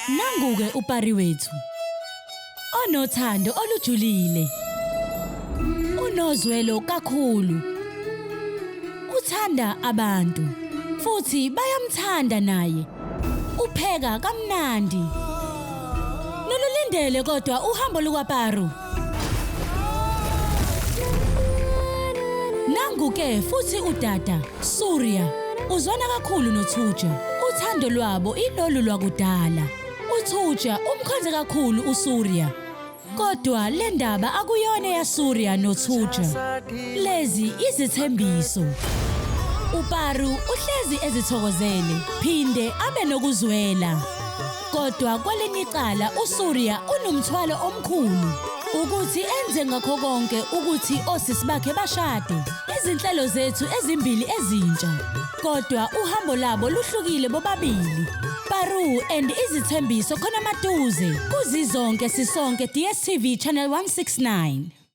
Nangu-ke uPari wethu. Onothando olujulile. Unozwelo kakhulu. Uthanda abantu futhi bayamthanda naye. Upheka kamnandi. Nolulindele kodwa uhambo lukaParu. Nangu-ke futhi udada, Surya, uzwana kakhulu noThuja. Uthando lwabo ilolu lwakudala. UThuja umkhonze kakhulu uSurya. Kodwa le ndaba akuyona eyaSurya noThuja. Lezi izithembiso. UParu uhlezi ezithokozele, phinde abe nokuzwela. Kodwa kwelinye icala uSurya unomthwalo omkhulu ukuthi enze ngakho konke ukuthi osisi bakhe bashade. Izinhlelo zethu ezimbili ezintsha. Kodwa uhambo labo luhlukile bobabili. Paru and izithembiso khona maduze. Kuzizonke sisonke DStv channel 169.